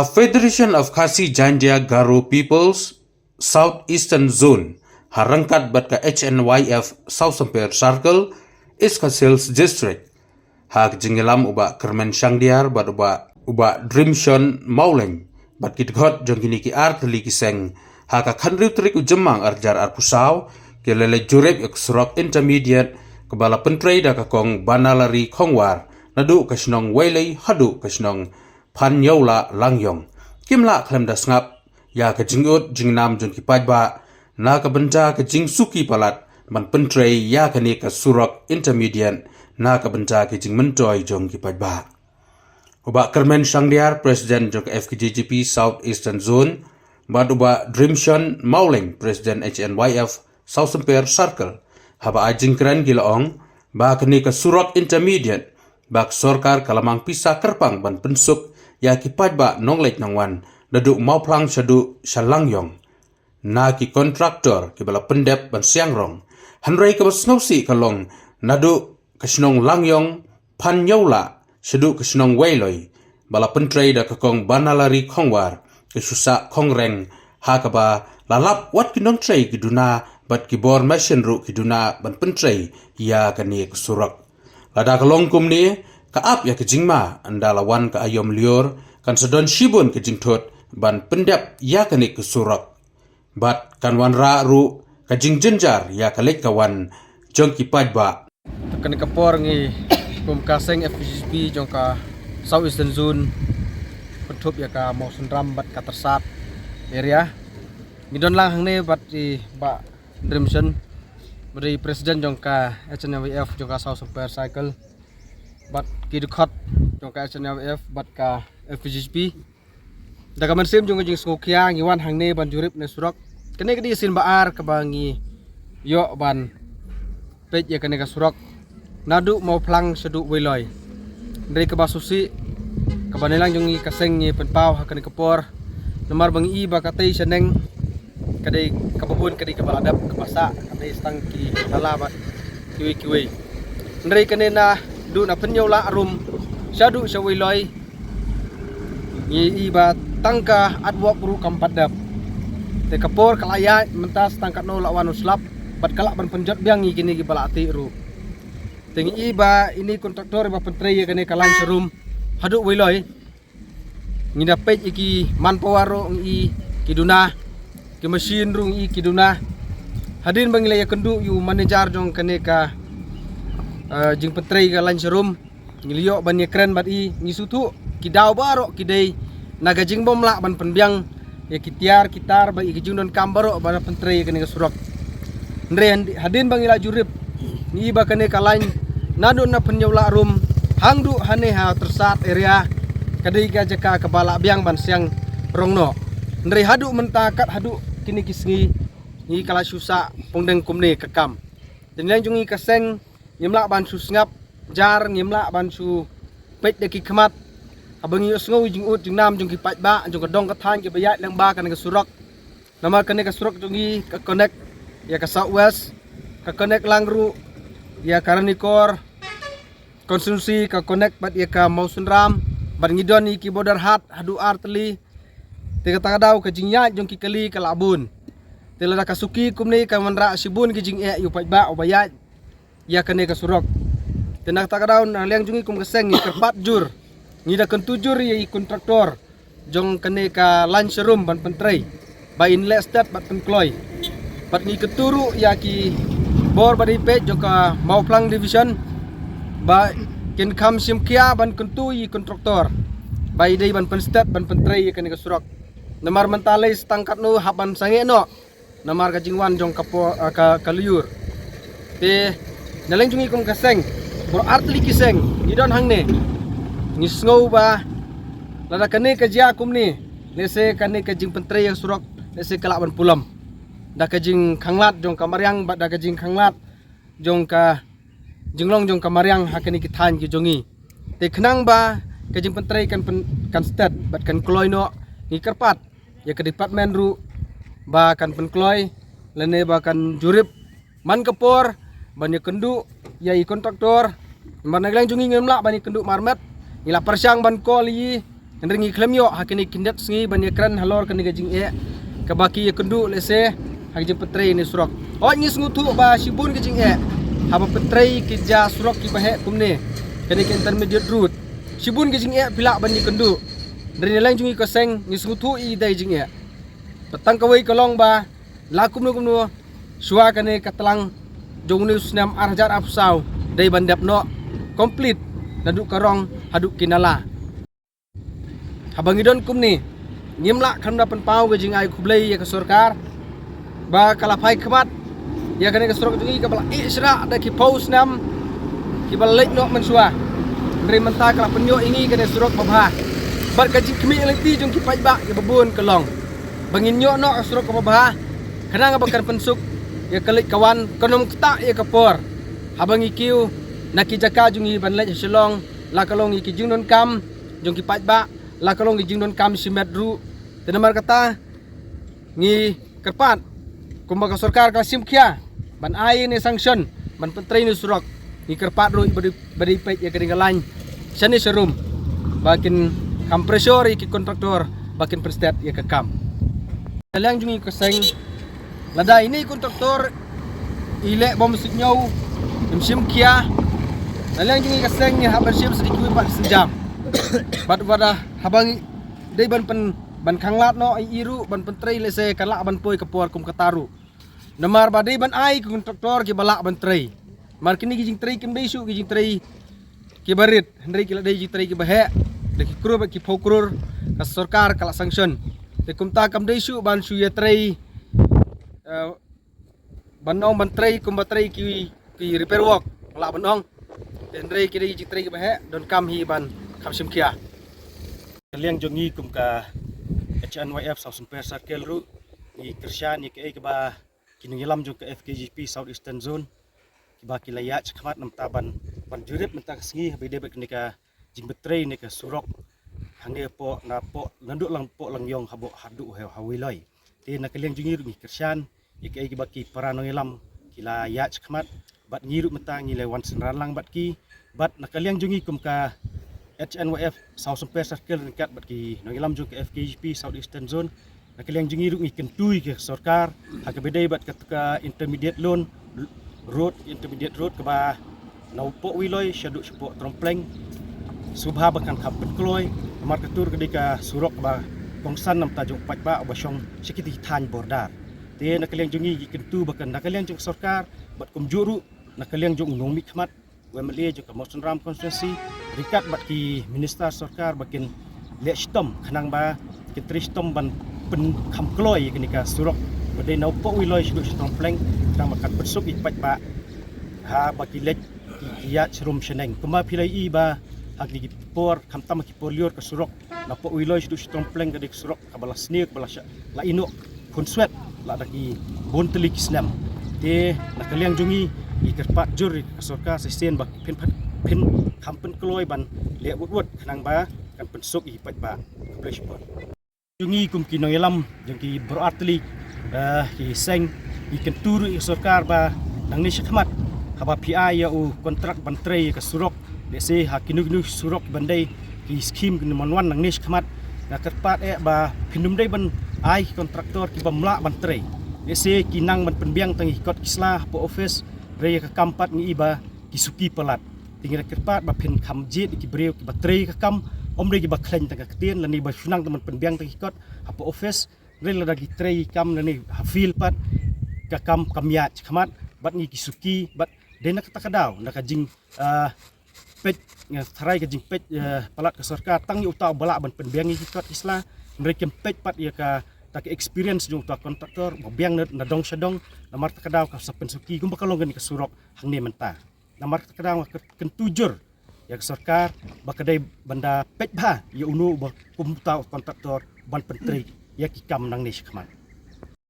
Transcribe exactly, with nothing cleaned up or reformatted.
Federation of Khasi Jaintia Garo Peoples South Eastern Zone ha ryngkat bad ka H N Y F South Samper Circle, East Khasi Hills District, ha ka jingïalam u Bah Kyrmen Shangdiar bad u Bah, u Bah Drimshon Mawleng bad ki dkhot jong kine ki artylli ki seng, ha ka khathynriew tarik u Jymmang arhajar arphew saw, ki la leit jurip ïa ka surok intermediate kaba la pyntrei da ka kong Banalari Khongwar, naduh ka shnong Weilei haduh ka shnong Phanniewlah Langïong. Kim lah khlem da sngap ïa ka jingud jingnam jong ki paidbah na ka bynta ka jingsuki palat ban pyntrei ïa kane ka surok intermediate na ka bynta ka jingmyntoi jong ki paidbah. U Bah Kyrmen Shangdiar, President jong ka F K J G P South Eastern Zone, bad u Bah Drimshon Mawleng, President H N Y F South Samper Circle, haba ai jingkren ki la ong ba kane ka surok intermediate ba ka sorkar ka la mang pisa kyrpang ban pynsuk ïa ki paidbah nongleit nongwan naduh Mawphlang shaduh sha Langïong na ki kontraktor kiba la pyndep ban siang rong. Hynrei kaba sngewsih ka long naduh ka shnong Langïong, Phanniewlah shaduh ka shnong Weilei, ba la pyntrei da ka kong Banalari Khongwar, ka shu sah khongreng, ha kaba la lap wat ki nongtrei ki duna bad ki bor mashin ruh ki duna ban pyntrei ïa kane ka surok. Lada ka long kumne, ka ap ïa ka jingma, ynda la wan ka aïom lyiur kan sa don shibun ka jingthut ban pyndep ïa kane ka surok. Bad kan wanrah ruh ka jingjynjar ïa ka leit ka wan jong ki paidbah. Te kane ka por ngi kum ka seng F K J G P jong ka South Eastern Zone, kynthup ïa ka Mawsynram bad ka Tyrsad area, ngi don lang hangne bad i Bah Drimshon, bad i President jong ka H N Y F jong ka South Samper Circle, bad ki dkhot jong ka H N Y F bad ka F K J G P. Da ka mynsiem jong ka jingsngewkhia ngi wan hangne ban jurip ïa kane ka surok. Kane ka dei ka sien ba ar kaba ngi ïoh ban peit ïa kane ka surok naduh Mawphlang shaduh Weilei. Hynrei kaba sngewsih, kaba ngi lang jong ngi ka seng ngi pynpaw ha kane ka por, namar ba ngi i ba katei shaneng ka dei kaba bun, ka dei kaba la dep, kaba sah, ka dei tang ki nala bad kiwei kiwei. Hynrei kane naduh na Phanniewlah rum shaduh sha Weilei, ngi i ba tang ka artwork ruh kam pat dep. Te ka por ka la ïaid mynta, tang katno la wan u slap bad ka lah ban pynjot biang ïa kine kiba la tih ruh. Te ngi i ba ine i kontraktor ba pyntrei ïa kane ka lain sharum haduh Weilei, ngi da peit ïa ki manpower ruh ngi i ki duna, ki machine ruh ngi i ki duna. Hadien ba ngi la ïakynduh ïa u manager jong kane ka, eh, jingpyntrei ka lain sharum, ngi la ïoh ban ïakren bad i, ngi sngewthuh ki daw baroh ki dei na ka jingbym lah ban pynbiang ïa ki tiar ki tar bad ïa ki jingdonkam baroh ba la pyntrei ïa kane ka surok. Hynrei hadien ba ngi la jurip, ngi i ba kane ka lain naduh na Phanniewlah rum haduh hangne ha Tyrsad area, ka dei ka jaka kaba la biang ban siang rong noh. Hynrei haduh mynta kat haduh kine ki sngi, ngi ka la shu sah pongdeng kumne ka kam. Te na liang jong ngi ka seng, ngim lah ban shu sngap jar, ngim lah ban shu peit da ki khmat haba ngi ïohsngew ïa ka jingud jingnam jong ki paidbah, jong ka dong ka thaiñ kiba ïaid lyngba kane ka surok. Namar kane ka surok jong ngi ka connect ïa ka South West, ka connect lang ruh ïa ka Ranikor constituency, ka connect bad ïa ka Mawsynram, bad ngi don ïa ki border hath haduh artylli. Te kata ka daw ka jingïaid jong ki kali ka la bun. Te lada ka suki kumne ka wanrah shibun ki jingeh ïa u paidbah uba ïaid ïa kane ka surok. Te na kata ka daw na liang jong ngi kum ka seng ngi kyrpad jur, ngi da kyntu jur ïa i kontraktor jong kane ka lain sharum ban pyntrei ba in leh stet bad pynkloi. Bad ngi kyntu ruh ïa ki bor ba dei peit jong ka Mawphlang Division ba kin kham shim khia ban kyntu ïa i kontraktor ba i dei ban pynstet ban pyntrei ïa kane ka surok. Namar mynta lei tang katno hap ban sangeh noh namar ka jingwan jong ka por, ah, ka, ka lyiur. Te na liang jong ngi kum ka seng, baroh artylli ki seng ngi don hangne, ngi sngew ba lada kane ka jia kumne, lehse kane ka jingpyntrei ïa ka surok lehse ka lah ban pulom da ka jingkhanglad jong ka mariang bad da ka jingkhanglad jong ka jinglong jong ka mariang ha kine ki thaiñ ki jong ngi. Te khnang ba ka jingpyntrei kan pyn-, kan stet bad kan kloi noh, ngi kyrpad ïa ka department ruh ba kan pynkloi lane ba kan jurip man ka por ban ïakynduh ïa i kontraktor. Namar na liang jong ngi ngim lah ban ïakynduh marmet, ngi la pyrshang ban call ïa i, Hynrei ngi khlem ïoh ha kine ki hynñiet sngi ban ïakren halor kane ka jingeh kaba ki ïakynduh lehse ha ka jingpyntrei ïa kane ka surok. Hooid, ngi sngewthuh ba shibun ki jingeh haba pyntrei ki jaka surok kiba heh kumne, kane ka intermediate road, shibun ki jingeh phi lah ban ïakynduh. Hynrei na liang jong ngi ka seng ngi sngewthuh ïa kita ki jingeh. Bad tang kawei ka long ba la kumno kumno shuwa kane ka tlang jong une u snem ar hajar arphew saw dei ban dep noh complete naduh ka rong haduh ki nala. Haba ngi don kumne, ngim lah khlem da pynpaw ka jingai khublei ïa ka sorkar ba ka la phai khmat ïa kane ka surok jong ngi kaba la ih shrah da ki phew snem kiba la leit noh mynshuwa. Hynrei mynta ka la pynïoh ïa ngi kane ka surok ba bha. Bad ka jingkhmih lynti jong ki paidbah kiba bun ka long ba ngin ïoh noh ka surok kaba bha, khnang ba kan pynsuk ïa ka leit ka wan, kan ym ktah ïa ka por haba ngi kiew na ki jaka jong ngi ban leit ha Shillong, la ka long ïa ki jingdonkam jong ki paidbah, la ka long ïa ki jingdonkam shimet ruh. Te namar kata ngi kyrpad kumba ka sorkar ka la shim khia ban ai ne sanction ban pyntrei ne surok, ngi kyrpad ruh ba dei, ba dei peit ïa ka ding ka lain shane sharum ba kin kham pressure ïa ki kontraktor ba kin pynstet ïa ka kam. Na liang jong ngi ka seng, lada ine i kontraktor i leh bym sngewthuh, im shim khia, na liang jong ngi ka seng ngi hap ban shim sa da kiwei pat ki sienjam. Bad lada haba ngi dei ban pyn, ban khanglad noh ïa i ruh ban pyntrei lehse kan lah ban poi ka por kum kata ruh. Namar ba dei ban ai ki kontraktor kiba lah ban trei. Namar kine ki jingtrei kim dei shuh ki jingtrei kiba rit, hynrei ki la dei jingtrei kiba heh, da ki klur bad ki phew klur ka sorkar ka la sanction. Te kumta kam dei shuh ban shu ïatrei, eh, ban ong ban trei kumba trei ki, ki repair work, lah ban ong. Te hynrei ki dei jingtrei kiba heh, donkam hi ban kham shim khia. Ka liang jong ngi kum ka H N Y F South Sumper Circle ruh ngi kyrshan ïa kaei kaba ki nongïalam jong ka F K J P South Eastern Zone kiba ki la ïaid shakhmat namar ban, ban jurip mynta ka sngi haba ïadei bad kane ka jingpyntrei ne ka surok hangne hapoh, napoh, naduh lang poh Langiong hapoh haduh ha, ha Wiloi. Te na ka liang jong ngi ruh ngi kyrshan ïa kaei kaba ki para nongïalam ki la ïaid shakhmat, bad ngi ruh mynta ngi la wan synran lang bad ki. Bad na ka liang jong ngi kum ka H N Y F South Sumper Circle ryngkat bad ki nongïalam jong ka F K J P South Eastern Zone, na ka liang jong ngi ruh ngi kyntu ïa ka sorkar ha kaba ïadei bad kata ka intermediate loan road, intermediate road kaba napoh Wiloi shaduh shapoh Trompleng, sngewbha ba kan kham pynkloi, namar kata ka dei ka surok ba kongsan namar jong u paidbah uba shong sha kita ki thaiñ border. Te na ka liang jong ngi ngi kyntu ba kan na ka liang jong ka sorkar bad kumjuh ruh na ka liang jong u nongmihkhmat u M L A jong ka Mawsynram constituency ryngkat bad ki minister sorkar ba kin leh shitom khnang ba kin trei shitom ban pynkham kloi ïa kane ka surok ba dei napoh Wiloi shaduh sha Trompleng, khnang ba kan pynsuk ïa ki paidbah haba ki leit ki, ki ïaid sharum shaneng. Kumba phi la ïohi ba ha kine ki por, khamtam ha ki por lyiur ka surok napoh Wiloi shaduh sha Trompleng ka dei ka surok kaba la sniew, kaba la shah, la ïehnoh khunswet la da ki bun tylli ki snem. Te na ka liang jong ngi ngi kyrpad jur ïa ka sorkar sa shisien ba phin, phin kham pynkloi ban leh wut wut khnang ba kan pynsuk ïa ki paidbah. Khublei shibun. Jong ngi kum ki nongïalam jong ki baroh artylli, eh, ki seng, ngi kyntu ruh ïa ka sorkar ba nangne shakhmat haba phi ai ïa u kontrak ban trei ïa ka surok, lehse ha kino kino surok ban dei ki skhim kino man wan nangne shakhmat, nga kyrpad eh ba phin ym dei ban ai ki kontraktor kiba ym lah ban trei. Lehse ki nang ban pynbiang tang ïa ki kot ki sla hapoh office, hynrei ïa ka kam pat ngi i ba ki suki palat. Te ngi la kyrpad ba phin kham jied ïa ki briew kiba trei ïa ka kam, ym dei kiba khleiñ tang ka ktien lane ba shu nang tang ban pynbiang tang ïa ki kot hapoh office, hynrei lada ki trei ïa ka kam lane ha field pat ka kam kam ïaid shakhmat, bad ngi ki suki, bad dei na kata ka daw na ka jing, ah, peit, nga tharai ka jingpeit, eh, palat ka sorkar tang ïa uta uba lah ban pynbiang ïa ki kot ki sla, hynrei kim peit pat ïa kata ka experience jong uta kontraktor ba biang na, na dong sha dong, namar kata ka daw ka sa pynsuki kumba ka long kane ka surok hangne mynta. Namar kata ka daw nga kyr-, kyntu jur ïa ka sorkar ba ka dei ban da peit bha ïa uno uba kum uta u kontraktor ban pyntrei ïa ki kam nangne shakhmat.